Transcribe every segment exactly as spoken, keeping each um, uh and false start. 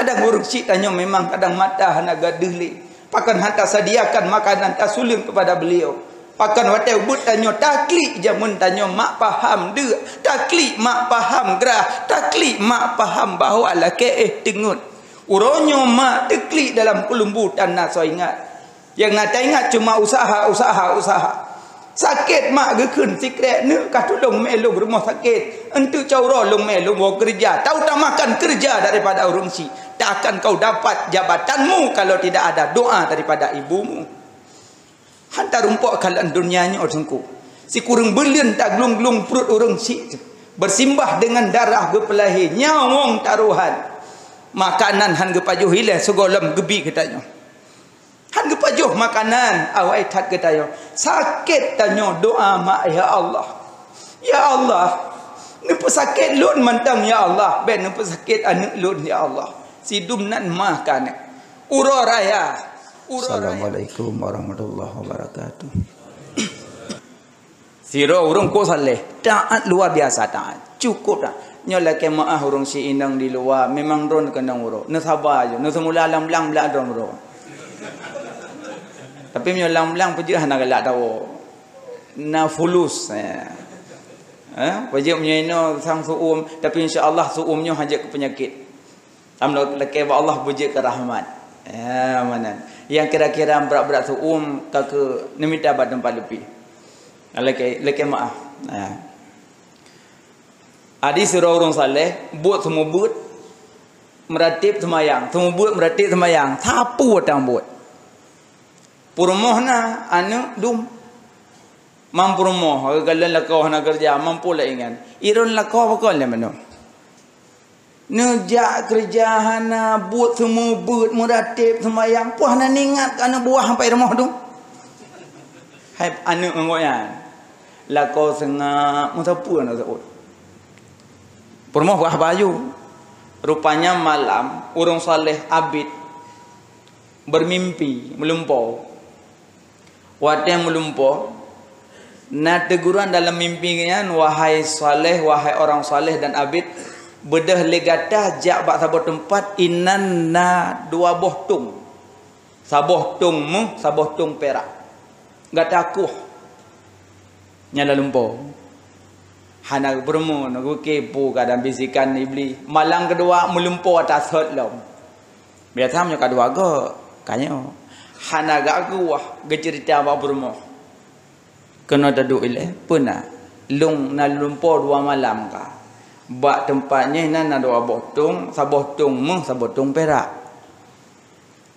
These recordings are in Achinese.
Kadang ureuëng syiek tanyoe memang kadang mata hana gadeuh lé. Pakon hana tasadiakan makanan tasuleuen kepada beliau. Pakon watée ubeut tanyoe taklik jameun tanyoe mak paham deuk, taklik mak paham grah, taklik mak paham bahwa lakée éh teungeut. Uroe nyoe mak teuklik dalam keulumbu tan na soe ingat. Nyang na taingat cuma usaha, usaha, usaha. Sakét mak geukheun sikrek neuk ka tulông mé lôn rumoh sakét. Enteuk cot uroe lôn mé lôn woe keureuja. Tautamakan keureuja daripada ureuëng syiek. Tak akan kau dapat jabatanmu kalau tidak ada doa daripada ibumu. Han tarumpok kalon donya nyoe teungku. Sikureueng buleuen taglung-glung pruet ureuëng syiek. Bersimbah dengan darah geupeulahé nyawöng tarohan. Makanan han geupajoh ilée sigohlom geubi geutanyoe. Han geupajoh makanan, awai that geutanyoe. Sakét tanyoe doa mak, "Ya Allah. Ya Allah, neupeusakét lôn mantong ya Allah, bék neupeusakét aneuëk lôn ya Allah." Sidum nan mah ka aneuëk. Uroe raya. Uroe raya. Assalamualaikum warahmatullahi wabarakatuh. Sidroe ureuëng kok saleh, taat luar biasa taat. Cukup taat. Nyoe lakée meuáh ureuëng syiek inong di luwa, memang droe keunong uroe. Neusaba ju, neuseumula lam blang blah droe uroe. Tapi meunyoe lam blang peujeuet hana galak tawoe. Na fulus, eh. Eh, peujeuet meunyoe inoe sang suum, tapi insya Allah suum nyoe hana jeuet keu peunyakét. Tam lo-, lakée bak Allah beujeuet keu rahmat. Ya, meunan. Nyang kira-kira brat-brat suum ka keu neumita bak teumpat leupie. Lakée, lakée meuáh. Ya. Adi sidroe ureuëng saleh, buet seumeubeuet, meuratéb seumayang. Seumeubeuet, meuratéb seumayang. Sapeue watang buet. Peurumoh na, aneuëk dum. Mam peurumoh, geukalon lakoe hana keureuja, mampu lé ingat. Iron lakoe pakon lé meunoe. Neujak keureuja hana, buet seumeubeuet, meuratéb, seumayang, peue hana ingat keu aneuëk buah sampai rumoh tu. Hai aneuëk ngon gobnyan. Lakoe seungab, meusapeue na sapeue. Peurumoh bah baju. Rupanya malam, ureuëng saleh abit bermimpi, meulumpoe. Watée meulumpoe, na teuguran dalam mimpi nyan, "Wahai saleh, wahai orang saleh dan abit, beudôh lé gata jak bak saboh teumpat, inan na dua boh tong. Saboh tong méuh, saboh tong pirak. Gata kueh." Nyan lam lumpoe. Hana geupeurumoh, na geukeupeu keadaan bisikan Iblih. Malam keudua meulumpoe ata sot lom. Biasa meunyoe ka dua go, ka nyoe. Hana geukueh, geuceurita bak peurumoh. Keunoe taduek ilée, peue na? Lôn na lumpoe dua malam ka. Bak teumpat nyoe na, na dua boh tong, saboh tong méuh, saboh tong pirak.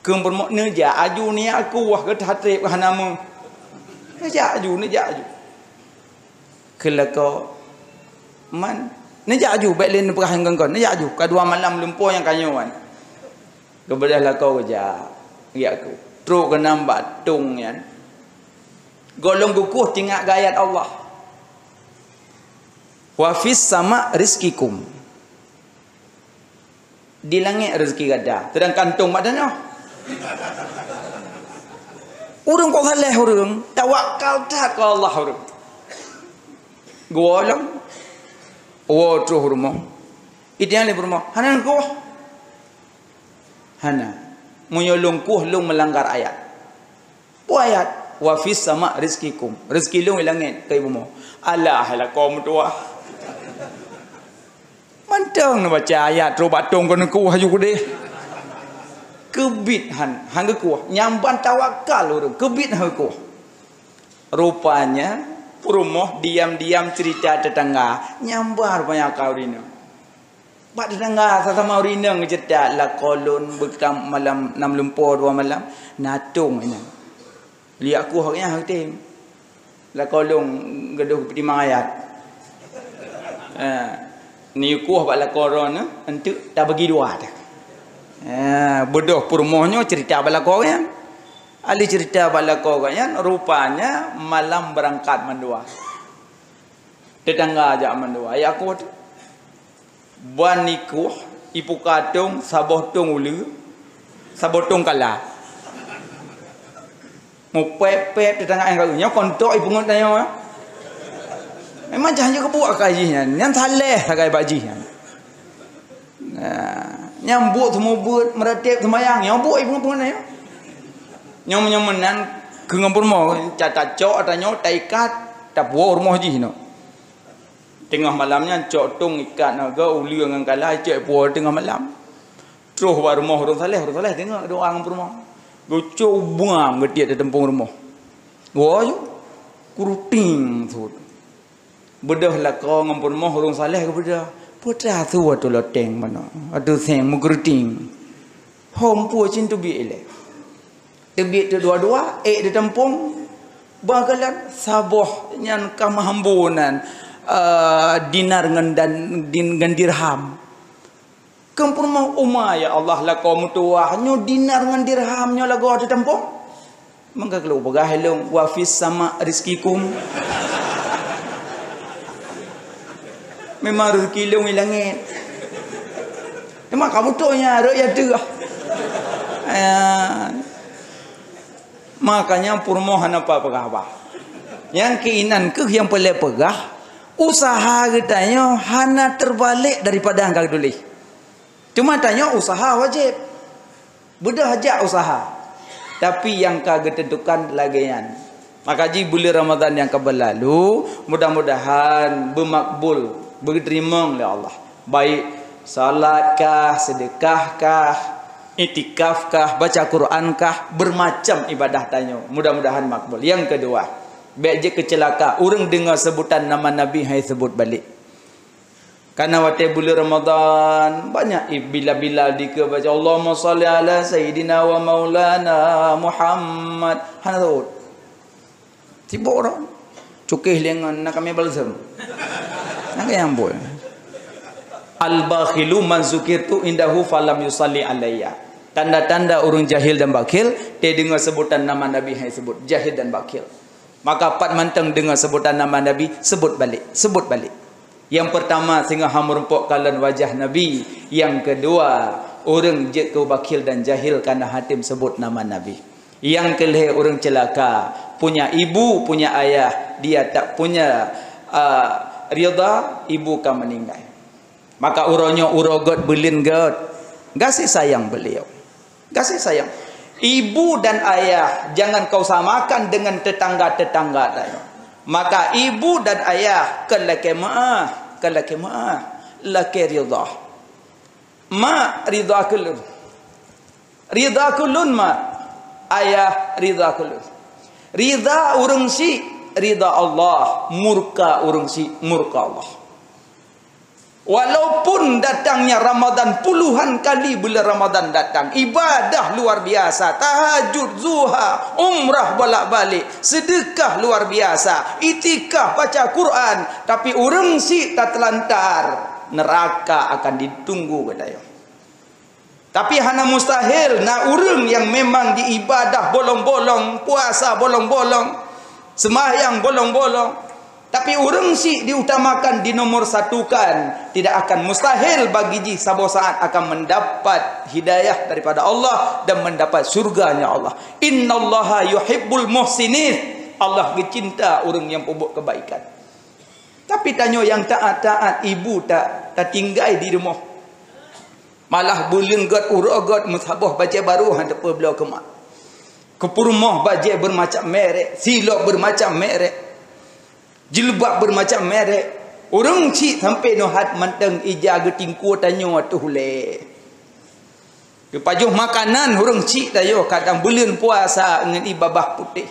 Keu peurumoh neujak aju, neujak kueh, geutatép hana méuh. Neujak aju, neujak aju. Kheun lakoe, "Man, neujak aju, bék lé neupeugah ngon kon, neujak aju, ka dua malam lumpoe nyang ka nyoe wan." Geubeudôh lakoe geujak, geujak kueh. Trok keunan bak tong nyan. Gohlom geukueh teuingat keu ayat Allah. "Wa fis sama rizqikum." Di langét rezeki gata, seudangkan tong bak tanyoe. Ureuëng kok saleh ureuëng, tawakal that keu Allah ureuëng. Geuwoe lom, woe troh rumoh. Idéh lé peurumoh, "Hana neukueh?" "Hana. Meunyoe lôn kueh, lôn meulanggar ayat." Peue ayat? "Wa fis sama rizqikum." Rezeki lôn di langét, ka ibumoe. Alah, hai lakoe meutuwah. Mantong neubaca ayat, trok bak tong keuneuk kueh aju keudeh. Keubiet han, han geukueh. Nyang ban tawakal ureuëng, keubiet han geukueh. Rupanya, peurumoh diam-diam cerita tetangga. Nyang ban rupanya ka ureuëng inong. Bak tetangga sasama ureuëng inong geuceurita, "Lakoe lôn beukam malam nam lumpoe dua malam, na tong inan. Liak kueh awaknyan hana tem. Lakoe lôn geudoh geupeutimang ayat." Ha, neuyue kueh bak lakoe droeneuh, enteuk tabagi dua teuh. Ha, beudôh peurumoh nyoe cerita bak lakoe nyan. Ali cerita bak lakoe nyan, rupanya malam beurangkat mandua. Tetangga jak mandua, ya kueh teuh. Ban ikueh, ipuka tong, saboh tong uleue, saboh tong kala. Mupép-pép teutangga nyang ka nyoe kontok ipeungeut tanyoe. Memang jah jeuet keubuek akai jih nyan, nyan saleh sagai bak jih nyan. Nah, Nyang buet seumeubeuet, meuratéb, seumayang, nyoe buet ibu-ibu nyoe. Nyoe, nyoe meunan keu ngon peurumoh, ca-, tacok, tanyoe, taikat, tapuwoe rumoh jih nyoe. Teungoh malam nyan cok tong ikat naga, uleue ngon kala, cok puwoe teungoh malam. Troh bak rumoh ureuëng saleh, ureuëng saleh teungoh doa ngon peurumoh. Geucok buang geutiek di teumpông rumoh. Woe ju, keuruting thot. Beudôh lakoe ngon peurumoh ureuëng saleh geubeudôh. Peue teuma su ateueh loteng manoe. Ateueh seng meukeuruting. Hom peue cit teubiet ilée. Teubiet teudua-dua, ék di teumpông. Bak kalon saboh nyan ka meuhambo nan, eh, dinar ngon dan, din-, ngon dirham. Keu peurumoh uma, ya Allah, lakoe meutuwah, nyoe dinar ngon dirham nyoe lagoe teutumpông. Maka keu lôn peugah lôn, "Wa fis sama rizqikum." Memang rezeki lôn di langét. Cuma kamu tu nya rot ya teuh. Ya. Makanya peurumoh hana peugah bah. Nyang keuinan keuh nyang peureulée peugah, usaha geutanyoe hana teubalek daripada nyang ka geutuléh. Cuma tanyoe usaha wajéb. Beudôh jak usaha. Tapi nyang ka geuteuntukan lagée nyan. Maka jih buleuen Ramadhan nyang ka beulalu, mudah-mudahan beumakbul, beuteurimong lé Allah. Baik salat kah, seudeukah kah, iktikaf kah, baca Quran kah, beumacam ibadah tanyoe. Mudah-mudahan makbul. Nyang keudua, bék jeuet keuceulaka ureuëng deungoe seubutan nama Nabi han jiseubut balek. Karena watée buleuen Ramadhan, banyak i-, bila-bila dikeue baca, "Allahumma shalli ala sayyidina wa maulana Muhammad." Hana taôt. Sibok dah. Cukéh lé ngon na kami balsem. Nang nyang buet. "Al-bakhilu man zukirtu indahu falam yusalli alayya." Tanda-tanda ureuëng jahil dan bakhil, teudeungoe seubutan nama Nabi han jiseubut. Jahil dan bakhil. Maka pat mantong deungoe seubutan nama Nabi, seubut balek, seubut balek. Nyang peurtama, singoh han meurumpok kalon wajah Nabi. Nyang keudua, ureuëng jeuet keu bakhil dan jahil kana han tem seubut nama Nabi. Nyang keulhée, ureuëng ceulaka, punya ibu, punya ayah, dia tak punya, ah, ridha, ibu ka meuninggai. Maka uroe nyoe uroe gét, buleuen gét. Gaséh sayang beliau. Gaséh sayang. Ibu dan ayah jangan kau samakan dengan tetangga-tetangga tadi. Maka ibu dan ayah kon lakée meuáh, kon lakée meuáh, lakée ridha. Mak, ridha keu lôn. Ridha keu lôn, mak. Ayah, ridha keu lôn. Ridha ureuëng syiek, ridha Allah. Murka ureuëng syiek, murka Allah. Walaupun datangnya Ramadan puluhan kali, bulan Ramadan datang, ibadah luar biasa, tahajud, zuha, umrah bolak-balik, sedekah luar biasa, itikaf, baca Quran, tapi ureuëng syiek tateulantar, neraka akan ditunggu geutanyoe. Tapi hana mustahil na ureuëng nyang memang jiibadah bolong-bolong, puasa bolong-bolong, seumahyang bolong-bolong, tapi ureuëng syiek diutamakan, dinomorsatukan, tidak akan mustahil bagi jih saboh saat akan mendapat hidayah daripada Allah dan mendapat syurga-Nya Allah. "Innallaha yuhibbul muhsinin." Allah geucinta ureuëng nyang peubuet kebaikan. Tapi tanyoe nyang taat-taat, ibu ta-, tatinggai di rumoh. Malah buleuen gét, uroe gét, meusaboh bajée barô han teupeubloe keu mak. Keu peurumoh bajée beumacam merek, silop beumacam merek, jilbab beumacam merek. Ureuëng syiek sampoe nyoe hat mantong ija geutingkue tanyoe ateueh ulée. Geupajoh makanan ureuëng syiek tanyoe, kadang buleuen puasa ngon ié babah putéh.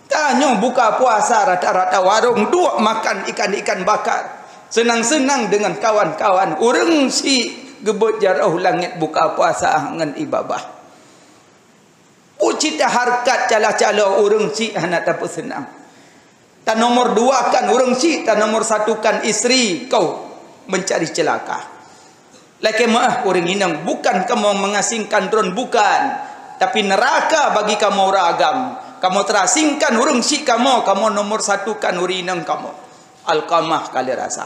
Tanyoe buka puasa rata-rata warong duek makan ikan-ikan bakar. Seunang-seunang deungon kawan-kawan, ureuëng syiek geubeuet jaroe langét buka puasa ngon ié babah. Peue cit hareukat caloe-caloe ureuëng syiek hana tapeuseunang. Tanomor duakan ureuëng syiek, tanomor satukan istri, kau mencari celaka. Lakée meuáh ureuëng inong, bukan kamoe mengasingkan droen, bukan. Tapi neraka bagi kamoe ureuëng agam. Kamoe terasingkan ureuëng syiek kamoe, kamoe nomor satukan ureuëng inong kamoe. Alqamah ka lheueh rasa.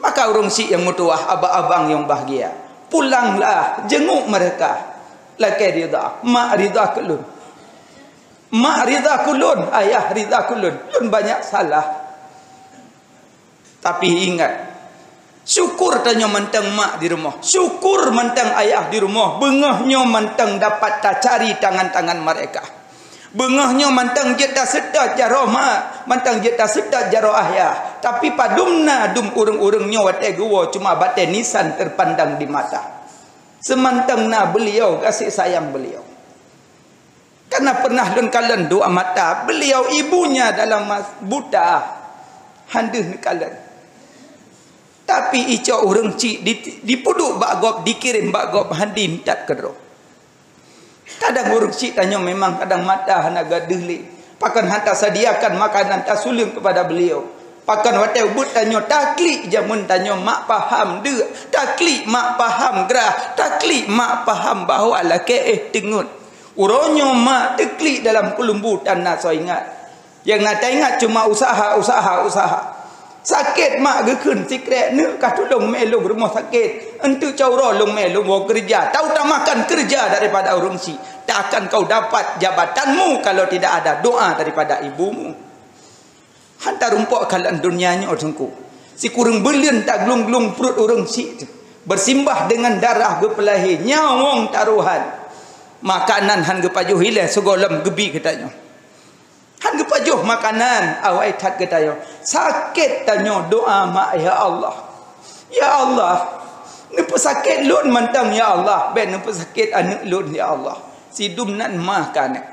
Maka ureuëng syiek nyang meutuwah, abang-abang nyang bahgia, pulanglah, jenguk mereka. Lakée ridha, mak ridha keu lôn. Mak ridha keu lôn, ayah ridha keu lôn. Lôn banyak salah. Tapi ingat, Syukur tanyoe mantong mak di rumoh. Syukur mantong ayah di rumoh. Beungoh nyoe mantong dapat tacari tangan-tangan mereka. Beungoh nyoe mantong jeuet taseutôt jaroe mak, mantong jeuet taseutôt jaroe ayah. Tapi padum na dum ureuëng-ureuëng nyoe watée geuwoe cuma batée nisan teupandang di mata. Seumantong na beuliau gaséh sayang beuliau. Kana pernah lôn kalon dua mata beliau ibunya dalam mas-, buta, han deuh neukalon. Tapi icok ureuëng chik di, dipeuduek bak gob, dikirém bak gob, han deuh that keudroe. Kadang ureuëng chik tanyoe memang kadang mata hana gadeuh lé. Pakon han tasadiakan makanan tasuleueng kepada beliau. Pakon watée ubeuet tanyoe taklik jameun tanyoe mak paham deuk, taklik mak paham grah, taklik mak paham bahwa lakée éh teungeut. Uroe nyoe mak teuklik dalam keulumbu tan na soe ingat. Nyang na taingat cuma usaha, usaha, usaha. Sakét mak geukheun sikrek neuk ka tulông mé lông rumoh sakét. Enteuk cau uroe lông mé lông woe keureuja. Tautamakan keureuja daripada ureuëng chik. Takkan kau dapat jabatanmu kalau tidak ada doa daripada ibumu. Han tarumpok kalon donya nyoe teungku. Sikureueng buleuen taglung-glung pruet ureuëng chik teuh. Bersimbah dengan darah geupeulahé nyawöng tarohan. Makanan han geupajoh ilée sigohlom geubi geutanyoe. Han geupajoh makanan awai that geutanyoe. Sakét tanyoe doa mak, ya Allah. Ya Allah, neupeusakét lôn mantong ya Allah, bék neupeusakét aneuëk lôn ya Allah. Sidum nan mah ka aneuëk.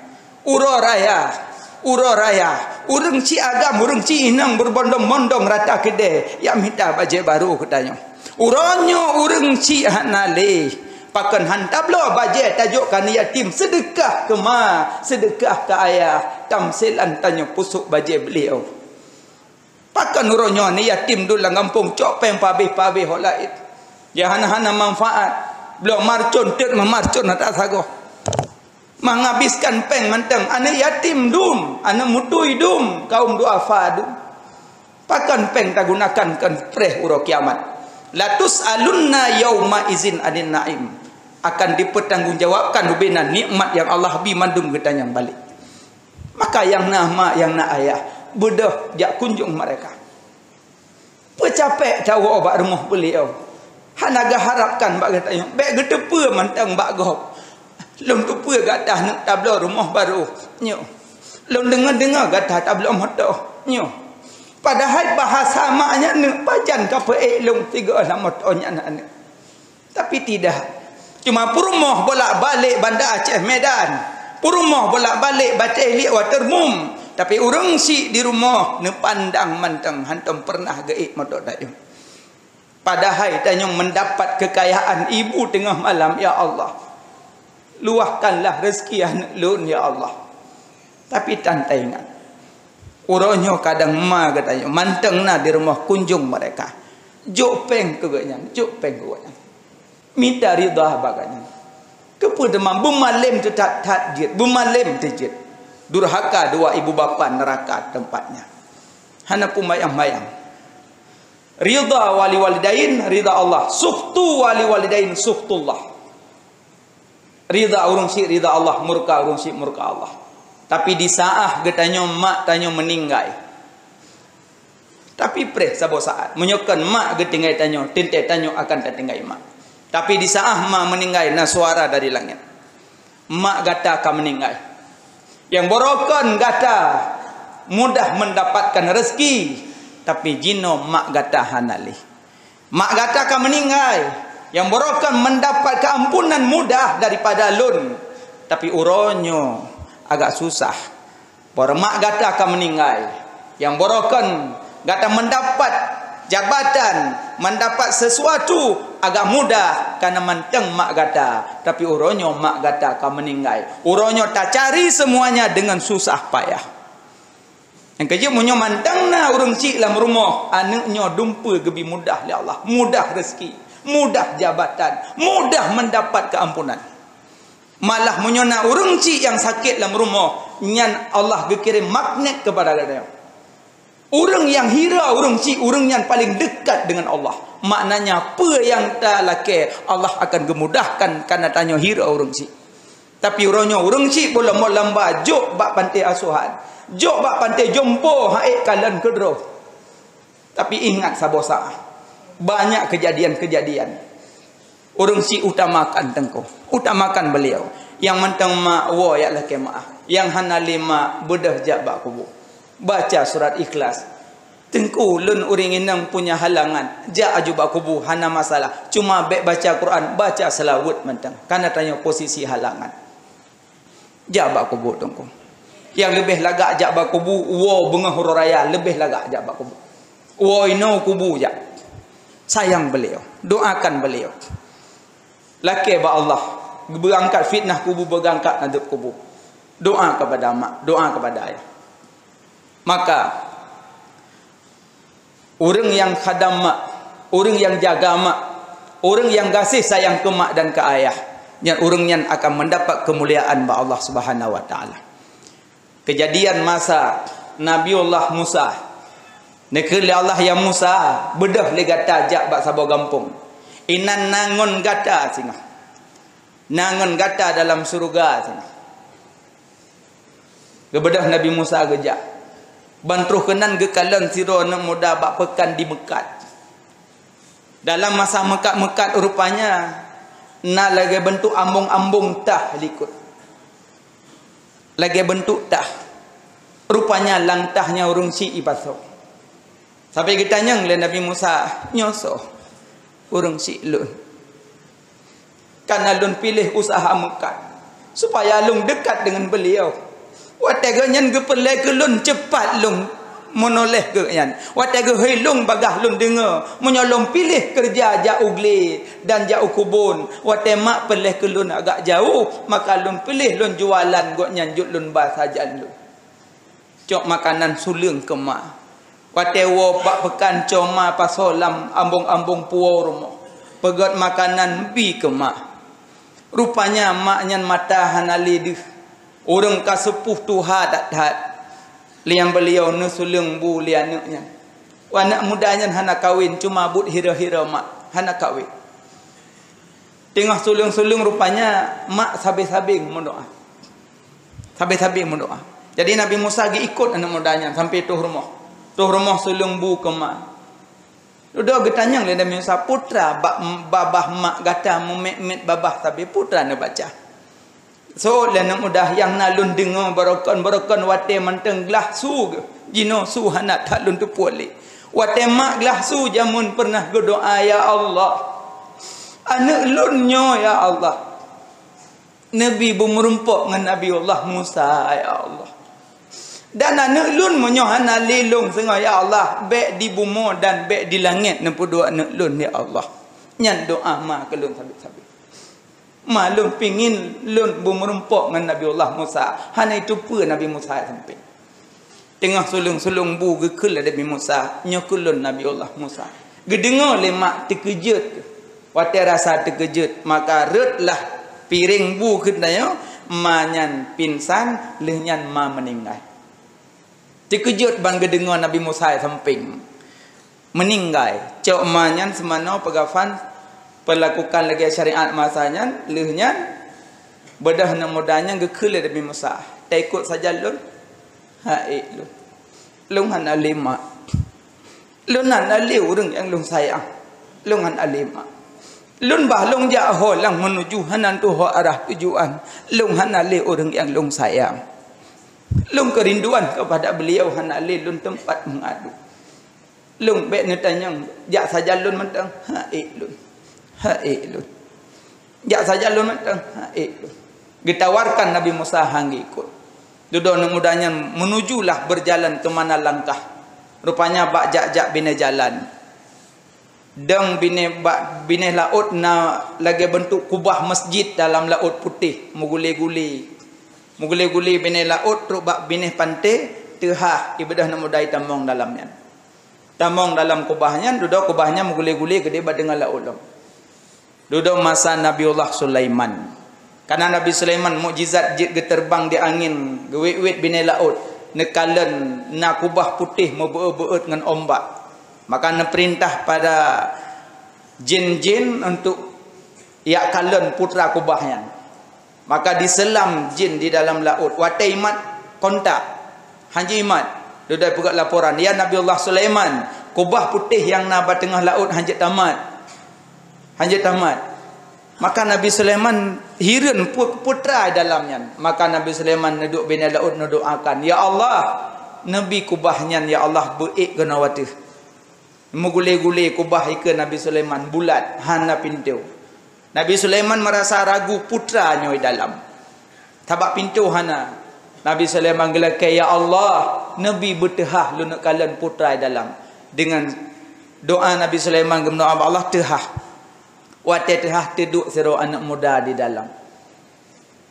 Uroe raya, uroe raya, ureuëng chik agam, ureuëng chik inong berbondong-bondong rata keudée, jak mita bajée barô keu tanyoe. Uroe nyoe ureuëng chik hana lé, pakon han tabloe bajée tajok keu aneuëk yatim, seudeukah keu ma, seudeukah keu ayah, tamsilan tanyoe pusok bajée beuliau. Pakon uroe nyoe ni yatim dum lam gampông cok péng pabéh-pabéh hok laén. Nyang hana-hana manfaat. Bloe marcon teuk meumarcon atra sagoe. Menghabiskan péng mantong aneuëk yatim dum, aneuëk mutui dum, kaum duafa dum. Pakon péng tagunakan keu preh uroe kiamat. Latus'alunna yauma izin anin na'im. Akan dipertanggungjawabkan ubena nikmat yang Allah bi mandum geutanyoe balek. Maka nyang na mak, nyang na ayah, beudôh jak kunjung mereka. Peucapek tawoe bak rumoh beuliau. Hana geuharapkan bak geutanyoe, bék geuteupeue mantong bak gob. Lôn teupeue gata neuk tabloe rumoh barô nyoe. Lôn deungoe-deungoe gata tabloe moto nyoe. Padahai bahasa mak nyan neuk pajan ka peuék lôn sigoe lam moto nyan aneuëk. Tapi tidak. Cuma peurumoh bolak-balik Banda Aceh Medan. Peurumoh bolak-balik Batée Liek Waterboom. Tapi ureuëng chik di rumoh neupandang mantong hantom pernah geuék moto dayeuh. Padahai tanyoe mendapat kekayaan ibu tengah malam, ya Allah. Luahkanlah rezeki aneuëk lôn, ya Allah. Tapi tan taingat. Uroe nyoe kadang ma geutanyoe mantong na di rumoh kunjung mereka. Jok péng keu geuhnyan, jok péng keu geuhnyan. Mita ridha bak geuhnyan. Keupeue teuma beumalem teutat-tat jeuet, beumalem teujeuet. Durhaka dua ibu bapa neraka tempatnya. Hana peumayang-mayang. Ridha wali walidain, ridha Allah. Sukhtu wali walidain, sukhtullah. Ridha ureuëng chik, ridha Allah. Murka ureuëng chik, murka Allah. Tapi di saah geutanyoe mak tanyoe meuninggai. Tapi preh saboh saat, meunyoe kon mak geutinggai tanyoe, teuntée tanyoe akan tatinggai mak. Tapi di saah ma meuninggai, na suara dari langét. Mak gata ka meuninggai. Nyang barokon gata mudah mendapatkan rezeki, tapi jinoe mak gata hana lé. Mak gata ka meuninggai, nyang barokon mendapat keampunan mudah daripada lôn, tapi uroe nyoe agak susah. Barô mak gata ka meuninggai, nyang barokon gata mendapat jabatan, mendapat sesuatu agak mudah karena mantong mak gata, tapi uroe nyoe mak gata ka meuninggai. Uroe nyoe tacari semuanya dengan susah payah. Nyang keujeuet meunyoe mantong na ureuëng chik lam rumoh, aneuëk nyoe dumpeue geubi mudah lé Allah, mudah rezeki, mudah jabatan, mudah mendapat keampunan. Malah meunyoe na ureuëng chik nyang sakét lam rumoh, nyan Allah geukirém magnet keupada geutanyoe. Ureuëng nyang hira ureuëng chik, ureuëng nyan paleng deukat deungon Allah. Maknanya peue nyang talakée, Allah akan geumudahkan karena tanyoe hira ureuëng chik. Tapi uroe nyoe ureuëng chik beulomo lamba jok bak panti asuhan, jok bak panti jompo han ék kalon keudroe. Tapi ingat saboh saah, Banyak kejadian-kejadian. Ureuëng syiek utamakan Teungku, utamakan beliau. Nyang mantong mak, woe jak lakée meuáh. Nyang hana lé mak, beudôh jak bak kubu. Baca surat Ikhlas. Teungku, lôn ureuëng inong punya halangan. Jak aju bak kubu, hana masalah. Cuma bék baca Quran, baca seulaweuet mantong. Kana tanyoe posisi halangan. Jak bak kubu Teungku. Nyang leubeh lagak jak bak kubu, woe beungoh uroe raya leubeh lagak jak bak kubu. Woe inoe kubu jak. Sayang beliau, doakan beliau. Lakée bak Allah, beuangkat fitnah kubu, beuangkat azab kubu. Doa kepada mak, doa kepada ayah. Maka, ureuëng nyang khadam mak, ureuëng nyang jaga mak, ureuëng nyang gaséh sayang keu mak dan keu ayah, nyan ureuëng nyan akan mendapat kemuliaan bak Allah Subhanahu wa Taala. Kejadian masa Nabiullah Musa, neukheun lé Allah, "Ya Musa, beudôh lé gata jak bak saboh gampông. Inan na ngon gata singoh. Na ngon gata dalam syeuruga singoh." Geubeudôh Nabi Musa geujak. Ban troh keunan geukalon sidroe aneuëk muda bak peukan di meukat. Dalam masa meukat-meukat rupanya na lagée beuntuk ambong-ambong tah likot. Lagée beuntuk tah. Rupanya lam tah nyan ureuëng syiek ipasoe. Sampai geutanyong lé Nabi Musa, "Nyoe soe?" "Ureuëng syiek lôn. Kana lôn piléh usaha meukat, supaya lôn dekat deungon beliau. Watée geuhnyan geupeulée keu lôn, ceupat lôn meunoléh geuhnyan. Watée geuhôi lôn, bagaih lôn deungoe. Meunyoe lôn piléh keureuja jak u glé dan jak u keubon, watée mak peulée keu lôn agak jaweueb, maka lôn piléh lôn jualan gobnyan jeuet lôn ba sajan lôn." Cok makanan suleueng keu ma. Watée woe bak peukan cok ma pasoe lam ambong-ambong puwoe rumoh. Peugét makanan bi keu ma. Rupanya mak nyan mata hana lé deuh. Ureuëng ka seupôh tuha that-that. Liang beuliau neusuleueng bu lé aneuëk nyan. Aneuëk muda nyan hana kawen, cuma buet hira-hira mak, hana kawen. Teungoh suleueng-suleueng rupanya mak sabe-sabe meudoá. Sabe-sabe meudoá. Jadi Nabi Musa geuikot aneuëk muda nyan sampai toh rumoh. Toh rumoh suleueng bu keu ma. Dudoe geutanyong lé Nabi Musa, "Peue teuma bak babah mak gata meumet-met babah sabe, peue teuma neubaca?" So lé aneuëk muda, "Nyang na lôn deungoe barokon-barokon watée mantong glaih su geuh. Jinoe su hana that lôn teupeue lé. Watée mak glaih su jameun peureunah geudoá, 'Ya Allah, aneuëk lôn nyoe, ya Allah, neubi beumeurumpok ngon Nabiullah Musa, ya Allah. Dan aneuëk lôn meunyoe hana lé lôn singoh, ya Allah, bék di bumoe dan bék di langét neupeuduek aneuëk lôn, ya Allah.'" Nyan doá ma keu lôn sabe-sabe. Ma lôn pingin lôn beumeurumpok ngon Nabiullah Musa, hana iteupeue Nabi Musa sampéng. Teungoh suleueng-suleueng bu geukheun lé Nabi Musa, "Nyoe keuh lôn Nabiullah Musa." Geudeungoe lé mak teukeujot. Watée rasa teukeujot, maka rhotlah piréng bu keunoe, ma nyan pingsan, lheueh nyan ma meuninggai. Teukeujot ban geudeungoe Nabi Musa sampéng meuninggai. Cok ma nyan seumanoe peugafan, peulakukan lagée syariat masa nyan, lheueh nyan beudôh aneuëk muda nyan geukheun lé Nabi Musa, "Taikot sajan lôn?" "Hana ék lôn. Lôn hana lé mak. Lôn hana lé ureuëng nyang lôn sayang. Lôn hana lé mak. Lôn bah lôn jak ho lam meunuju hana tuho arah tujuan. Lôn hana lé ureuëng nyang lôn sayang. Lôn keurinduan keupada beliau hana lé lôn teumpat meungadu. Lôn bék neutanyong, jak sajan lôn mantong, hana ék lôn. Hana ék lôn. Jak sajan lôn mantong, hana ék lôn." Geutawarkan Nabi Musa han geuikot. Dudoe aneuëk muda nyan meunujulah beujalan keu mana langkah. Rupanya bak jak-jak binéh jalan. Dong binéh bak binéh laôt na lagée beuntuk kubah masjid dalam laôt putéh, meugulé-gulé. Meugulé-gulé binéh laôt trok bak binéh panté, teuhah ibeudôh aneuëk muda itamong dalam nyan. Tamong dalam kubah nyan, dudoe kubah nyan meugulé-gulé keudéh bak teungoh laôt lom. Dudoe masa Nabiullah Sulaiman. Kana Nabi Sulaiman mukjizat jeuet geuteubang di angén, geuwét-wét binéh laôt, neukalon na kubah putéh meubeuet-beuet ngon umbak. Maka neupeurintah pada jén-jén untuk jak kalon putra kubah nyan. Maka diseulam jén di dalam laôt. Watée imat kontak, hana jimat. Dudoe peugét laporan, "Ya Nabiullah Sulaiman, Kubah putéh nyang na bak teungoh laôt hanjeuet tamat. Hanjeuet tamat. Maka Nabi Sulaiman hireuen pu-, putra dalam nyan. Maka Nabi Sulaiman neuduek binéh laôt neudoakan, "Ya Allah, neubi kubah nyan, ya Allah, beuék keunoe ateueh." Meugulé-gulé kubah ikeue Nabi Sulaiman bulat, hana pintoe. Nabi Sulaiman meurasa ragu putra nyoe dalam. Sabab pintoe hana. Nabi Sulaiman geulakée, "Ya Allah, neubi beuteuhah lôn kalon putra dalam." Dengan doa Nabi Sulaiman geumeudoa bak Allah, teuhah. Watée teuhah, teuduek sidroe aneuëk muda di dalam.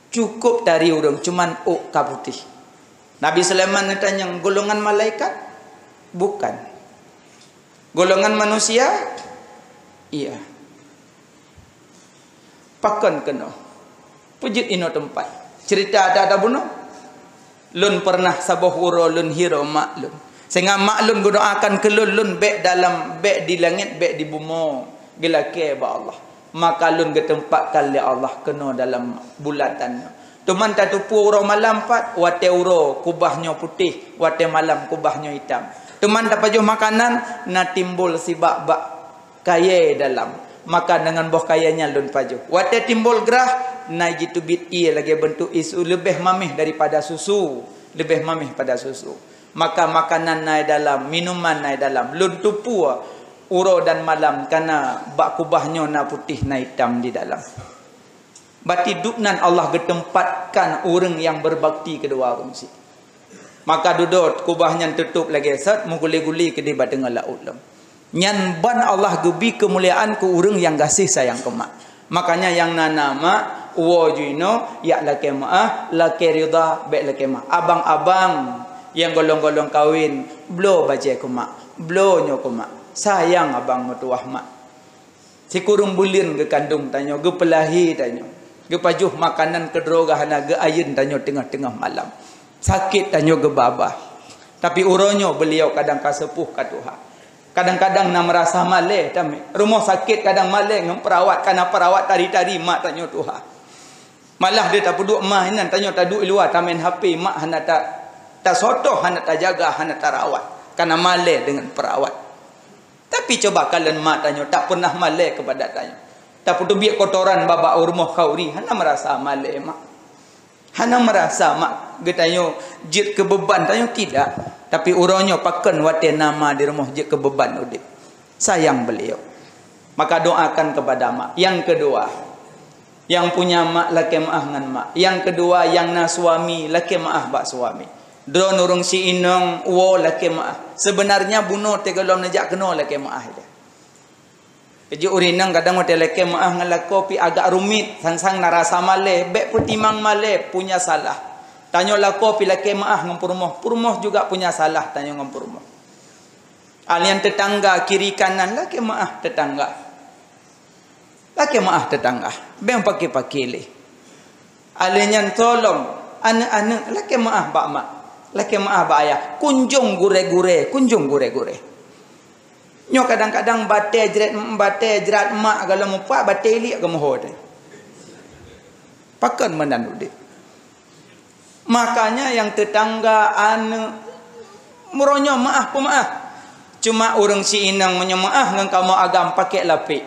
Cukup tari ureuëng, cuman ôk ka putéh. Nabi Sulaiman neutanyong, "Golongan malaikat?" "Bukan." "Golongan manusia?" "Iya." "Pakon keunoe? Peue jeuet inoe teumpat?" "Ceurita ata-ata bunoe. Lôn peureunah saboh uroe lôn hireuen mak lôn. Sehingga mak lôn geudoakan keu lôn, lôn bék dalam, bék di langét, bék di bumoe, geulakée bak Allah. Maka lôn geuteumpat lé Allah keunoe dalam bulatan nyoe. Teuma tateupeue uroe malam pat, watée uroe kubah nyoe putéh, watée malam kubah nyoe itam. Teuma tapajoh makanan, na timbul sibak bak kayée dalam. Maka deungon boh kayée nyan lôn pajoh. Watée timbul grah, na jiteubiet ié lagée beuntuk isu leubeh maméh daripada susu, leubeh maméh pada susu. Maka makanan na dalam, minuman na dalam. Lôn teupeue uroe dan malam, kana bak kubah nyoe na putéh na itam di dalam." Berarti dubnan Allah geuteumpat ureuëng nyang beubakti keu dua ureuëng sit. Maka dudoe kubah nyan teutôb lagée sot, meugulé-gulé keudeh bak teungoh laôt lom. Nyan ban Allah geubi keumuliaan keu ureuëng nyang gaséh sayang keu mak. Makanya nyang na-na mak, woe ju inoe, jak lakée meuáh, lakée rida, bék lakée meuáh. Abang-abang nyang golom-golom kawen, bloe bajée keu mak, bloe nyoe keu mak. Sayang abang meutuwah mak. Sikureueng buleuen geukandong tanyoe, geupeulahé tanyoe, geupajoh makanan keudroe geuhana, geuayeuen tanyoe teungoh-teungoh malam. Sakét tanyoe geubaba. Tapi uroe nyoe beuliau kadang ka seupôh ka tuha. Kadang-kadang na meurasa malée tamé. Rumoh sakét kadang malée ngon peurawat, kana peurawat tari-tari mak tanyoe tuha. Malah di tapeuduek mah inan tanyoe taduek luwa tamén H P, mak hana ta-, tasotoh, hana tajaga, hana tarawat. Kana malée deungon peurawat. Tapi cuba kalon mak tanyoe, tak pernah malée keupada tanyoe. Tapeuteubiet kotoran babah u rumoh khauri, hana meurasa malée mak. Hana meurasa mak geutanyoe jeuet keu beuban tanyoe, tidak. Tapi uroe nyoe pakon watée na ma di rumoh jeuet keu beuban udeb. Sayang beliau. Maka doakan kepada mak. Yang kedua, nyang punya mak lakée meuáh ngon mak. Nyang keudua, nyang na suami lakée meuáh bak suami. Droeneuh ureuëng si inong woe lakée meuáh. Seubeunarnya bunoe teugohlom neujak keunoe lakée meuáh ilée. Keujeuet ureuëng inong kadang watée lakée meuáh ngon lakoe pih agak rumit, sang-sang na rasa malée, bék peutimang malée, punya salah. Tanyoe lakoe pih lakée meuáh ngon peurumoh, peurumoh juga punya salah tanyoe ngon peurumoh. Alien tetangga kiri kanan lakée meuáh tetangga. Lakée meuáh tetangga, bék paké-paké lé. Alé nyan tolong aneuëk-aneuëk lakée meuáh bak mak, lakée meuáh bak ayah. Kunjong gurée-gurée, kunjong gurée-gurée. Nyoe kadang-kadang batée jrat, batée jrat mak galom mupat, batée liek geumeuho teuh. Pakon meunan udeb. Makanya nyang teutangga aneuëk, meuronyong meuáh peumeuáh. Cuma ureuëng si inong meunyoe meuáh ngon kamoe agam pakék lapék,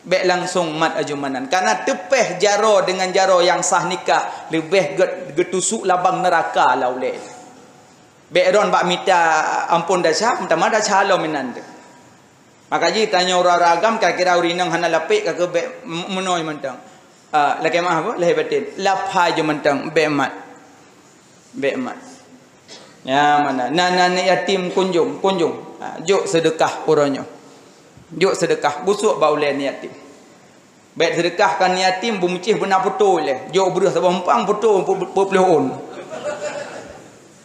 bék langsong mat aju meunan. Kana teupéh jaroe deungon jaroe nyang sah nikah leubeh gét geutusuk labang neuraka lam ulée. Bék droen bak mita ampôn desya, meutamah desya lom inan teuh. Maka jih tanyoe ureuëng agam, kira-kira ureuëng inong hana lapék ka keuh bék meunoe mantong. Ah, lakée meuáh apa? Lahé batén. Lap hai ju mantong, bék mat. Bék mat. Ya, mana? Na, na aneuk yatim kunjong, kunjong. Ha, jok seudeukah uroe nyoe. Jok seudeukah, gusok bak ulée aneuk yatim. Bék seudeukah keu aneuk yatim, beumeucéh beuna poto ilée. Jok breueh saboh umpang poto peuet ploh ôn.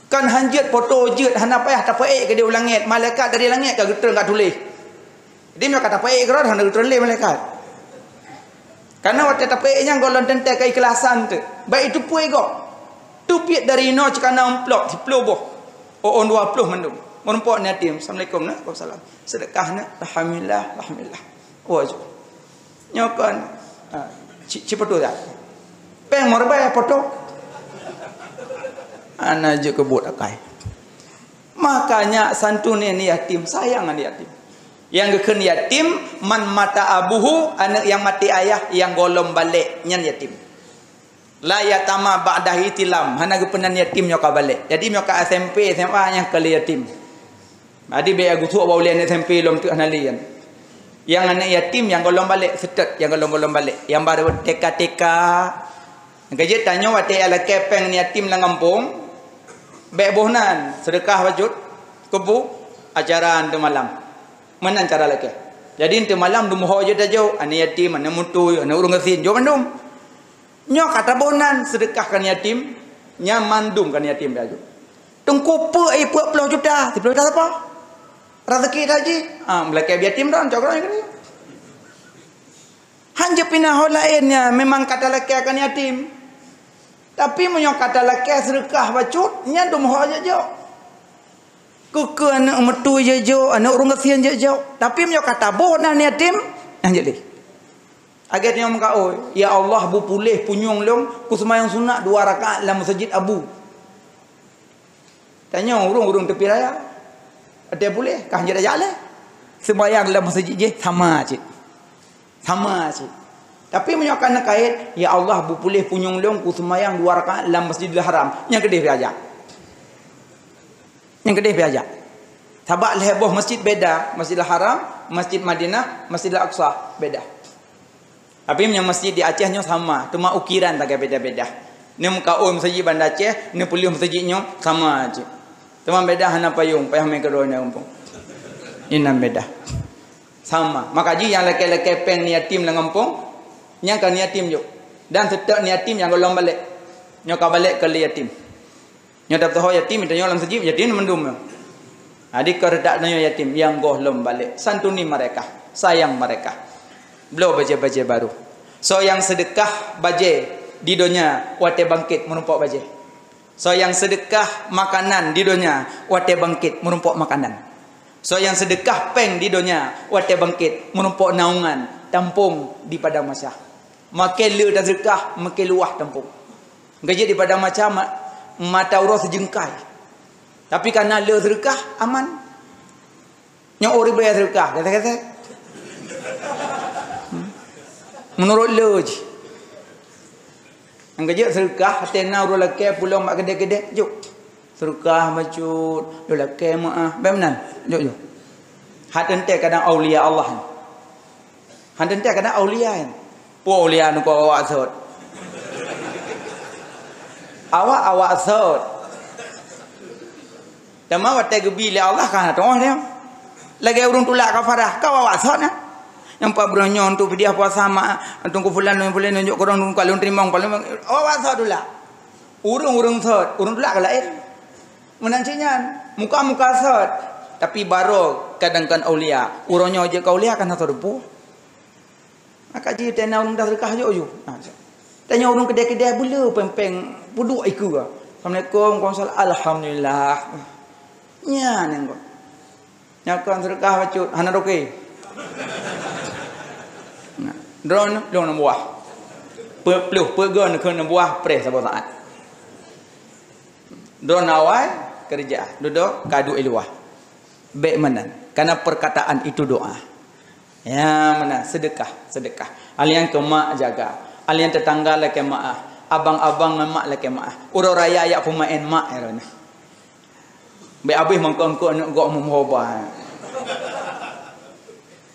Kan hanjeuet poto jeuet, hana payah tapeuék keudeh u langét. Malaikat dari langét ka geutreun ka tuléh. Jadi meunyoe ka tapeuék keudroe, hana geutreun lé malaikat. Karena watée tapeuék nyan gohlom teuntée keikhlasan teuh. Bék jiteupeue gob. Teubiet dari inoe cit kana amplop siploh boh. Ôn dua ploh mandum. Meurumpok aneuk yatim. Assalamualaikum, nah. Waalaikumsalam. Seudeukah, nah. Alhamdulillah, alhamdulillah. Wah, ju. Nyoe kon. Ha, ci, ci poto dah. Péng meureubai poto. Hana jeuet keu buet akai. Makanya santuni aneuk yatim, sayang aneuk yatim. Nyang geukheun yatim, man mata abuhu, aneuk nyang maté ayah, nyang gohlom balek, nyan yatim. La yatama ba'da ihtilam, hana geupeunan yatim nyoe ka balek. Jadi nyoe ka S M P, S M A nyang ka lheueh yatim. Jadi bèk geusuek bak ulèe aneuk S M P lom teuk hana lé nyan. Nyang aneuk yatim nyang gohlom balek, seutôt nyang gohlom-gohlom balek. Nyang baru T K T K. Nyang keujeuet tanyoe watèe lakèe pèng aneuk yatim lam gampông, bèk boh nan, seudeukah bacut, keubu, acara enteuk malam. Meunan cara lakèe. Jadi enteuk malam dum ho jeuet tajok, aneuk yatim, aneuk mutui, aneuk ureueng gasien, jok mandum. Nyoe ka taboh nan, seudeukah keu aneuk yatim, nyan mandum keu aneuk yatim tajok. Teungku peue, eh, peuet ploh juta, siploh juta sapa? Raseuki taji. Ah, meulakèe yatim dah, cok ureueng keu. Hanjeuet pih na ho laén nyan, memang ka talakèe keu aneuk yatim. Tapi meunyoe ka talakèe seudeukah bacut, nyan dum ho jok-jok. Keu-keu aneuk mutui jok-jok, aneuk ureueng gasien jok-jok. Tapi meunyoe ka taboh nan aneuk yatim, nyan jeuet lé. Lagèe tanyoe meukaôi, "Ya Allah, beupuléh punyueng lôn, kuseumayang sunat dua rakaat lam meuseujid Abu." Tanyoe ureueng-ureueng teupie raya. Watèe puléh, ka hanjeuet tajak lé. Seumayang lam meuseujid jih sama cit. Sama cit. Tapi meunyoe ka neukait, "Ya Allah, beupuléh punyueng lôn, kuseumayang dua rakaat lam Masjidil Haram." Nyan keudéh pih ajak. Nyan keudéh pih ajak. Sabab lhèe boh masjid beda, Masjidil Haram, Masjid Madinah, Masjidil Aqsa, beda. Tapi meunyoe masjid di Aceh nyoe sama, teuma ukiran sagai beda-beda. Neumeukaôi meuseujid Banda Aceh, neupeulheueh meuseujid nyoe sama cit. Teuma beda hana payong, payah mé keudroe nyoe gampông. Inan beda. Sama. Maka jih nyang lakèe-lakèe pèng aneuk yatim lam gampông, nyan ka aneuk yatim jok. Dan seutôt aneuk yatim nyang gohlom balek. Nyoe ka balek keu lé yatim. Nyoe dap taho yatim, tanyoe lam seujid, yatim mandum nyoe. Jadi keu reudak tanyoe yatim nyang gohlom balek, santuni mereka, sayang mereka. Bloe bajèe-bajèe baru. Soe nyang seudeukah bajèe di donya watèe bangkét meurumpok bajèe. Soe nyang seudeukah makanan di donya watèe bangkét meurumpok makanan. Soe nyang seudeukah pèng di donya watèe bangkét meurumpok naungan tampông di padang mahsyar. Makin le taseudeukah, makin luwah tampông. Geujak di padang mahsyar ma-, mata uroe sijeungkai. Tapi kana le seudeukah, aman. Nyoe ureueng bri seudeukah, gesek-gesek. Hmm. Meunurot le jih. Nyang geujak seudeukah, até na ureueng lakèe pulông bak keudè-keudè, jok. Seudeukah bacut, lôn lakèe meu'ah. Bèk meunan, jok, jok. Hat teuntèe kadang aulia Allah. Han teuntèe kadang aulia nyan. Peue aulia nyoe keu awak sot? Awak, awak sot. Teuma watèe geubi lé Allah ka na teungoh nyan. Lagèe ureueng tulak kafarah, ka awak sot nyan. Nyang pat bunoe nyoe untuk fidyah puasa mak, untuk keu fulan, fulan nunjuk keu ureueng, untuk kalon teurimong, kalon, awak sot tulak. Ureueng-ureueng sot, ureueng tulak ka laén. Meunan cit nyan, muka-muka sot, tapi baroe kadang kon aulia. Uroe nyoe jeuet keu aulia kan hana teupeu. Maka jih teuh na ureueng dah seudeukah jok ju. Ha, cit. Tanyoe ureueng keudè-keudè beuleu pèng-pèng peuduek ikeue. Assalamualaikum, waalaikumsalam, alhamdulillah. Nyan nyang kon. Nyan kon seudeukah bacut, hana roke. Nah, droeneuh lôn neubuah. Peuet ploh, peuet gon keu neubuah preh saboh saát. Droeneuh awai keureuja, dudoe ka duek i luwa. Bèk meunan, karena perkataan itu doa. Ya, meunan, seudeukah, seudeukah. Hal nyang keu mak jaga. Hal nyang teutangga lakèe meu'ah. Abang-abang ngon mak lakèe meu'ah. Uroe raya jak peumaén mak, ya, droeneuh. Bèk abéh mangkok-mangkok aneuk gob meuhoba.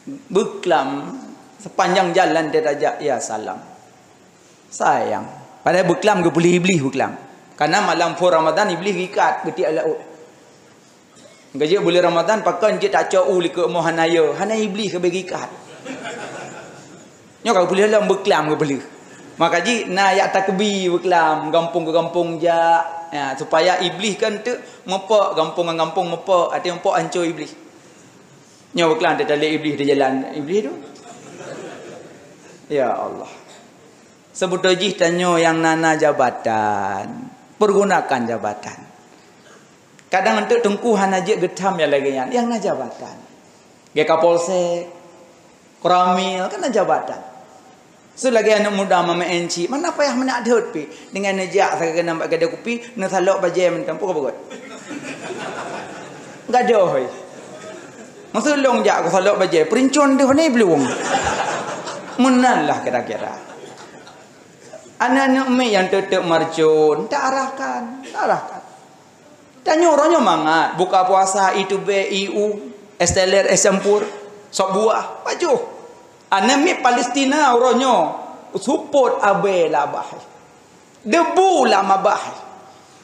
Beuklam, sepanjang jalan dia tajak, "Ya salam." Sayang. Padahai beuklam geupeuleueh Iblih beuklam. Karena malam phôn Ramadan Iblih geuikat, geutiek lam laôt. Geujak buleuen Ramadan, pakon jeuet tacok u likot mo hana yo, hana Iblih ka geuikat. Nyoe ka geupeuleueh lom beuklam geupeuleueh. Maka jih na jak takeubi beuklam, gampông keu gampông jak, ya, supaya Iblih kan teuk meupok, gampông ngon gampông meupok, até meupok ancô Iblih. Nyoe beuklam teutalek Iblih di jalan Iblih tu. Ya Allah. Seubeutôi jih tanyoe nyang na, na jabatan, pergunakan jabatan. Kadang enteuk teungku hana jeuet geutham nyang lagèe nyan, nyang na jabatan. Lagèe Kapolsek, Koramil, kan na jabatan. Su lagèe aneuk muda mamèh enci, mana payah meunak deuet pi. Dengan neujak sagai keunan bak keudè kupi, neusalok bajèe mantong, peue ka beugöt. Gadoh, hei. Masa lôn jak keu salok bajée, peurincon deuh ni beulong. Meunan lah kira-kira. Aneuk-aneuk miet nyang teuteuek marcon, ta arahkan, ta arahkan. Tanyoe uroe nyoe mangat, buka puasa, i tubée, i u, es teler, es campur, sop buah, pajoh. Aneuk miet Palestina uroe nyoe, seupôt abée lam babah. Debu lam babah.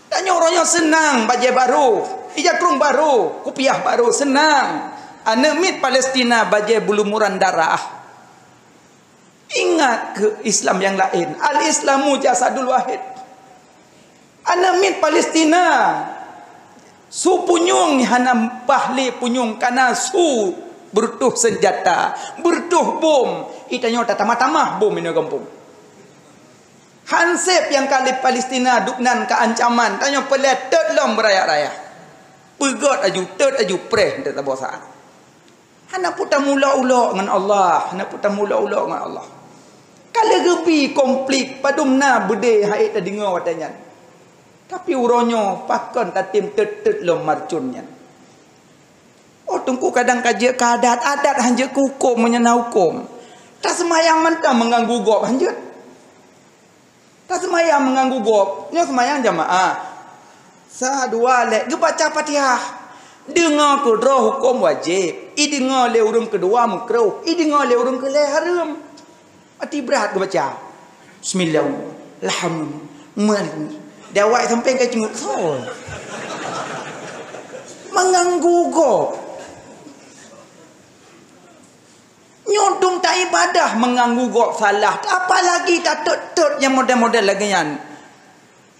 Tanyoe uroe nyoe seunang bajée barô, ija krueng barô, kupiah barô, seunang. Aneuk miet Palestina bajée beulumuran darah. Ingat keu Islam nyang laén. Al-Islamu jasadul wahid. Aneuk miet Palestina, su punyueng hana paih lé punyueng, kana su beureutoh seunjata, beureutoh bom. I tanyoe tatamah-tamah bom inoe gampông. Hanseb nyang ka lé Palestina dubnan ka ancaman, tanyoe peureulée teut lom beuraya-raya. Peugét aju, teut aju, preh, teut saboh saát. Hana peue tamulok-ulok ngon Allah, hana peue tamulok-ulok ngon Allah. Ka lheueh geubi konflik, padum na beudé hai tadeungoe watée nyan. Tapi uroe nyoe pakon tatem teut-teut lom marcon nyan. Oh, teungku kadang ka jeuet keu adat, adat han jeuet keu huköm, meunyoe na huköm. Taseumayang mantong meuganggu gob han jeuet. Taseumayang meuganggu gob, nyoe seumayang jamaah. Sa, dua, lhée, geubaca Fatihah. Deungoe keudroe huköm wajéb, ideungoe lé ureuëng keudua meukruh, ideungoe lé ureuëng keulhée hareuem. Ati brat geubaca. Bismillah. Alhamdulillah. Dawai sampai ka cungut. Soe? Meuganggu gob. Nyoe dum ta ibadah meuganggu gob salah, apalagi tatot-tot nyang model-model lagée nyan.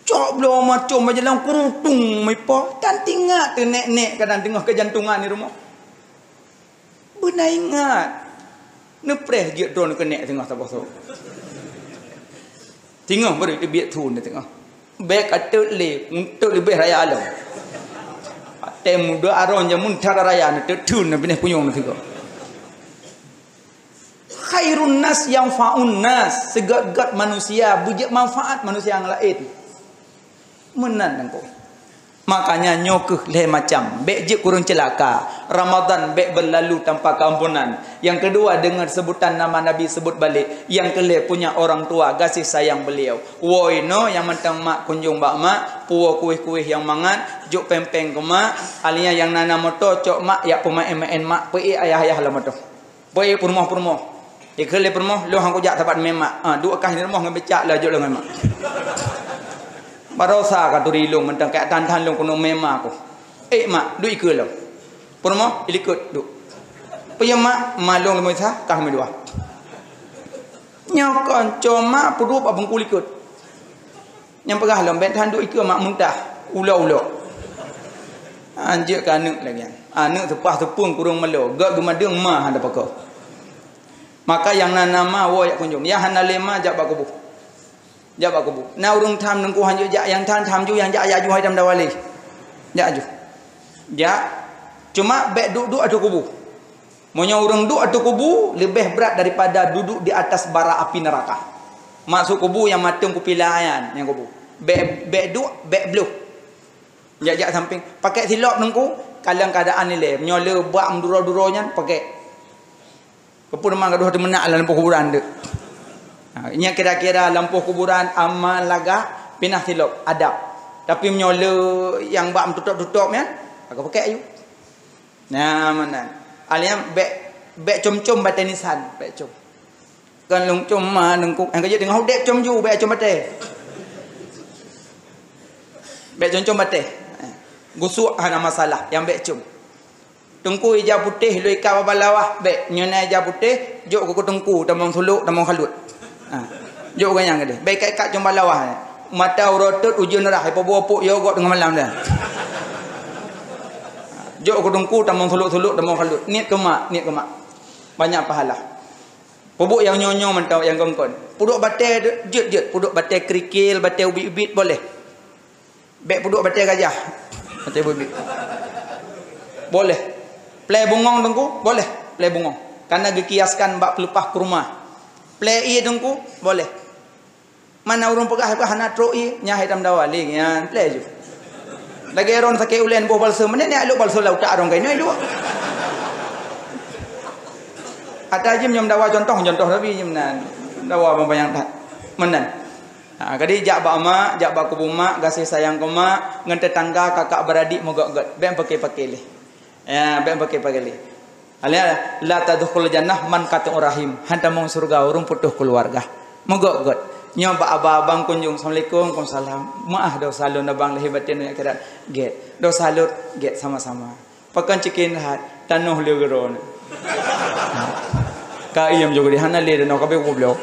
Cok bloe macam baju lam kurutung mipo, tan tingat teu nek-nek kadang teungoh keujantungan di rumoh. Beuna ingat, neupreh jeuet droe neukenek teungoh saboh-saboh. Teungoh baru teubiet thon teungoh. Bék ka teut lé, untuk leubeh raya lom. Watée muda aron jameun that raya na teut thon na binéh punyueng na sigoe. Khairun nas yanfa'un nas, seugét-gét manusia beujeuet manfaat manusia nyang laén. Meunan nangko. Makanya nyoe kheueh lhée macam, bék jeuet kureueng ceulaka. Ramadan bék beulalu tanpa keuampunan. Nyang keudua, deungon seubutan nama Nabi seubut balek. Nyang keulhée, punya orang tua, gaséh sayang beuliau. Woe inoe nyang mantong mak kunjong bak mak, puwoe kueh-kueh nyang mangat, jok péng-péng keu mak, alia nyang na-na moto cok mak, jak peumaén-maén mak, peuék ayah-ayah lam moto. Peuék peurumoh-peurumoh. Ikheun lé peurumoh, lôn han kujak sapat mé mak. Ah, duek kah di rumoh ngon becak laju lôn ngon mak. Barosa ka turi lôn mantong keu tan-tan lôn keuneuk mé mak ku. Eh mak, duek ikeu lôn. Peurumoh, ilikot duek. Peue mak, mak lôn leumo sa, kah leumo dua. Nyoe kon coma peuduek bak bungku likot. Nyang peugah lom, bék tan duek ikeu mak muntah, ulok-ulok. Anjeuk keu aneuk lagée nyan. Aneuk seupah seupung kureueng meulô, gét geumadeueng ma hana pakoe. Maka nyang na nama woe jak kunjong, nyang hana lé ma jak bak kubu. Jak bak kubu. Na ureuëng tham neungku hanjeuet jak, nyang tham, tham ju, nyang jak, jak ju hai tham dawali. Jak ju. Jak. Cuma bék duek-duek ateueh kubu. Meunyoe ureuëng duek ateueh kubu, leubeh brat daripada duduk di atas bara api neraka. Maksud kubu nyang matong kupilayan nyang kubu. Bék, bék duek, bék bloh. Jak-jak samping, pakek silop teungku, kalon keuadaan ilée. Meunyoe le bak meuduro-duro nyan, pakek. Keupeue teuma gadoh teumeunak lam lampôh kuburan tu. Ha, nyan kira-kira lampôh kuburan aman lagak, pinah silop, adab. Tapi meunyoe le nyang bak meututop-tutop nyan, maka pakek aju. Nah, meunan. Aliam bék, bék com-com batée nisan, bék com. Kan lôn com ma neungku, nyang ka jeuet teungoh udeb com ju, bék com batée. Bék com-com batée. Gusuk hana masalah, nyang bék com. Teungku ija putéh lôn ikat babah lawah, bék. Nyoe na ija putéh, jok keu teungku, tamong sulok, tamong khalut. Ha. Jok keu nyang gadeh. Bék ikat-ikat com babah lawah. Mata uroe tot ujeuen rhah, ipoh-poh yogok teungoh malam dah. Jok keu teungku, tamong sulok-sulok, tamong khalut. Niet keu mak, niet keu mak. Banyak pahala. Peubuet nyang nyoe-nyoe mantong nyang kon-kon. Peuduek batée jeuet-jeuet, peuduek batée kerikil, batée ubit-ubit boleh. Bék peuduek batée gajah. Batée ubit. Boleh. Plé bungong teungku, boleh. Plé bungong. Karena geukiaskan bak peuleupas kurma. Plé ié teungku, boleh. Mana ureuëng peugah, peugah hana trok ié, nyan hai tam dawa lé nyan, plé ju. Lagèe droen sakét ulèe boh balsem, meunan nyan lôn balsem lam utak droen keunoe duek. Ata jih nyoe dawa contoh, contoh tapi jih meunan. Dawa meupanyang that. Meunan. Ha, jadi jak bak mak, jak bak kubu mak, gaséh sayang keu mak, ngon teutangga, kakak beradik meugöt-göt. Bèk paké-paké lé. Ya, bèk paké-paké lé. Alia, "La tadkhul jannah man qati'ur rahim." Han tamong syeuruga ureueng putôh keuluwarga. Meugöt-göt. Nyoe bak abang-abang kunjong, "Assalamualaikum." "Waalaikumsalam." "Meu'ah dosa lôn abang lahé batén donya akhirat." "Gèt." "Dosa lôn." "Gèt sama-sama." Pakon cikin hat, tanoh lé geuron. Ka iem juga di hana lé tanoh kabeh goblok.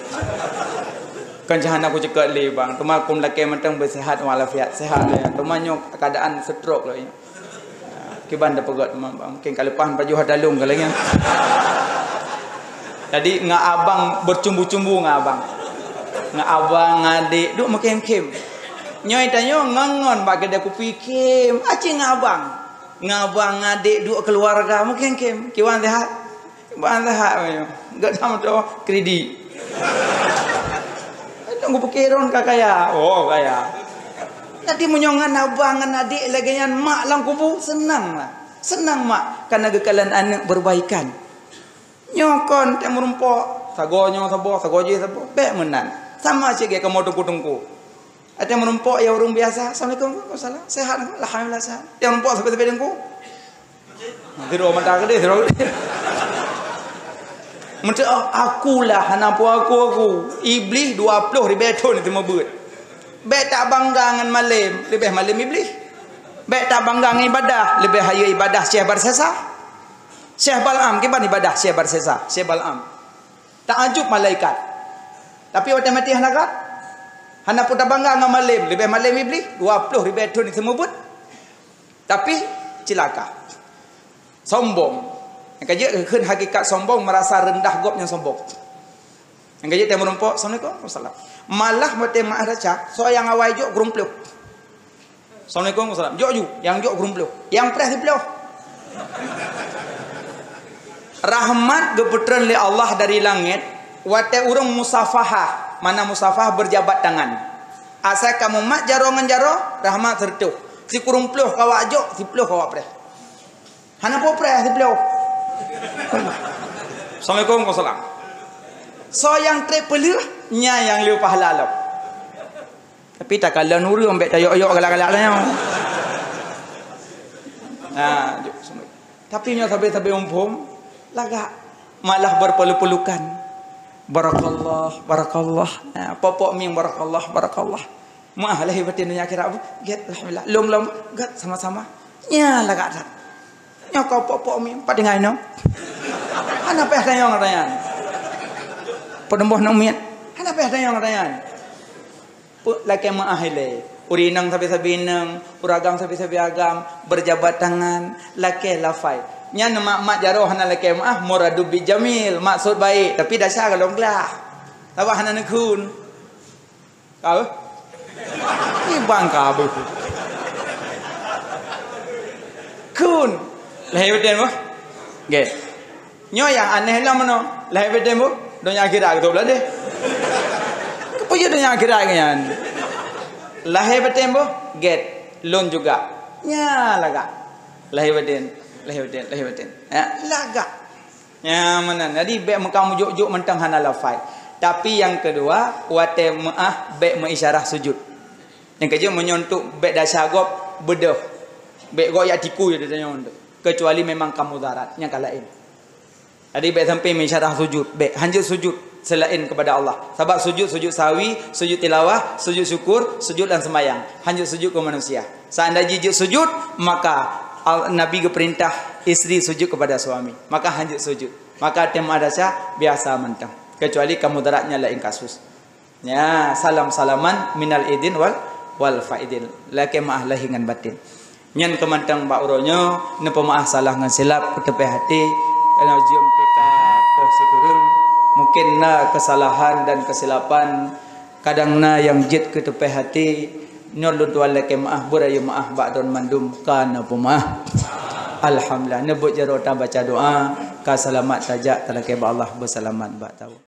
Kan cahana ku ceukat lé bang, teuma kum lakèe mantong beusehat walafiat, sehat lé. Teuma nyoe keadaan stroke lé. Kiban dah peugah teuma bang, mungkin ka leupah pajoh hata lôn ka lagèe nyan. Jadi ngon abang bercumbu-cumbu ngon abang. Ngon abang, ngon adek, duek meukhém-khém. Nyoe tanyoe ngon-ngon bak keudè kupi khém, aci ngon abang. Ngon abang, ngon adek, duek keuluwarga meukhém-khém. Kiban sehat? Kiban sehat, gak sama tu kredit. Tunggu pikir ron ka kaya. Oh, kaya. Nanti meunyoe ngon abang, ngon adek lagèe nyan mak lam kubu, seunang lah. Seunang mak, karena geukalon aneuk berbaikan. Nyoe kon teuh meurumpok, sagoe nyoe saboh, sagoe jih saboh, bèk meunan. Sama cit gèt kamoe teungku-teungku. Watèe meurumpok ya ureueng biasa, "Assalamualaikum." "Waalaikumsalam." "Sehat?" "Alhamdulillah sehat." Watèe meurumpok sabe-sabe teungku. Tiroe mata keudéh, tiroe keudéh. Meuteuk, "Oh, aku lah, hana peue aku, aku." Iblih dua ploh ribèe thon teumeubeuet. Bèk tabangga ngon malém, leubeh malém Iblih. Bèk tabangga ngon ibadah, leubeh hayeue ibadah Syekh Barsesa. Syekh Bal'am, kiban ibadah Syekh Barsesa, Syekh Bal'am. Taajub malaikat. Tapi watèe maté hana gat. Hana peue tabangga ngon malém, leubeh malém Iblih, dua ploh ribèe thon teumeubeuet. Tapi cilaka. Sombong. Nyang ka jeuet kheun hakikat sombong, merasa rendah gob nyang sombong. Nyang ka jeuet watèe meurumpok, "Assalamualaikum." "Waalaikumsalam." Malah watèe meu'ah desya, soe nyang awai jok, kureueng ploh. "Assalamualaikum." "Waalaikumsalam." Jok ju, nyang jok kureueng ploh. Nyang preh siploh. Rahmat geupeutreun lé Allah dari langét, watèe ureueng musafahah, makna musafahah berjabat tangan. Asai kamoe mat jaroe ngon jaroe, rahmat sireutoh. Sikureueng ploh ka awak jok, siploh ka awak preh. Hana peue preh siploh. "Assalamualaikum." "Waalaikumsalam." Soe nyang trép peuleueh, nyan nyang le pahala lom. Tapi takalon ureueng bèk tayok-yok galak-galak tanyoe. Nah, jok. Tapi nyoe sabe-sabe muphom, lagak malah berpeluk-pelukan. "Barakallah, barakallah." Nah, pok-pok mieng, "Barakallah, barakallah." Meu'ah lahé batén donya akhirat, bu. Gèt, alhamdulillah. Lom-lom, gèt sama-sama. Nyan lagak that. Nyoe ka pok-pok mieng, pat tinggai nyoe. Hana payah tanyong tanyan. Peudeumbôh nang miet. Hana payah tanyong tanyan. Peue lakèe meu'ah ilèe. Ureueng inong sabe-sabe inong, ureueng agam sabe-sabe agam, berjabat tangan, lakèe lafai. Nyan mak-mak jaroe hana lakèe meu'ah, muradu bi jamil, maksud baik, tapi dasar galong glah. Sabab hana neukheun. Ka beuh? Ibang ka beuh. Kheun. Lahé batén beuh? Gèt. Nyoe nyang aneh lom meunoe. Lahé batén beuh? Donya akhirat geutob ladeh. Keupeue donya akhirat nyan? Lahé batén beuh? Gèt. Lôn juga. Nyan lagak. Lahé batén, lahé batén, lahé batén. Ya, lagak. Nyan meunan. Jadi, bèk meukamu jok-jok mantong hana lafai. Tapi nyang keudua, watèe meu'ah, bèk meuisyarah sujud. Nyang keujeuet meunyoe untuk bèk dasar gob, beudôh. Bèk gob jak tiku je tanyoe untuk. Kecuali memang ka mudarat, nyang ka laén. Jadi, bèk sampai meuisyarah sujud. Bèk, hanjeuet sujud selain kepada Allah. Sabab sujud, sujud sahwi, sujud tilawah, sujud syukur, sujud dan sembahyang. Hanjeuet sujud keu manusia. Seandai jih jeuet sujud, maka al-, Nabi geupeurintah istri sujud kepada suami. Maka hanjeuet sujud. Maka watèe meu'ah dasar biasa mantong. Kecuali ka mudarat nyan laén kasus. Ya, salam-salaman minal aidin wal, wal faidin. Lakèe meu'ah lahé ngon batén. Nyan keuh mantong bak uroe nyoe, neupeumeu'ah salah ngon silap, keuteupéh até, keunoe jeuem pih ka poh sikureueng. Mungkin na keusalahan dan keusilapan, kadang na nyang jeuet keuteupéh até, nyoe lôn tuan lakèe meu'ah, beurayeuk meu'ah bak droen mandum, ka neupeumeu'ah. Alhamdulillah, neubeuet jaroe tabaca doa, ka seulamat tajak talakèe bak Allah, beuseulamat bak tawoe.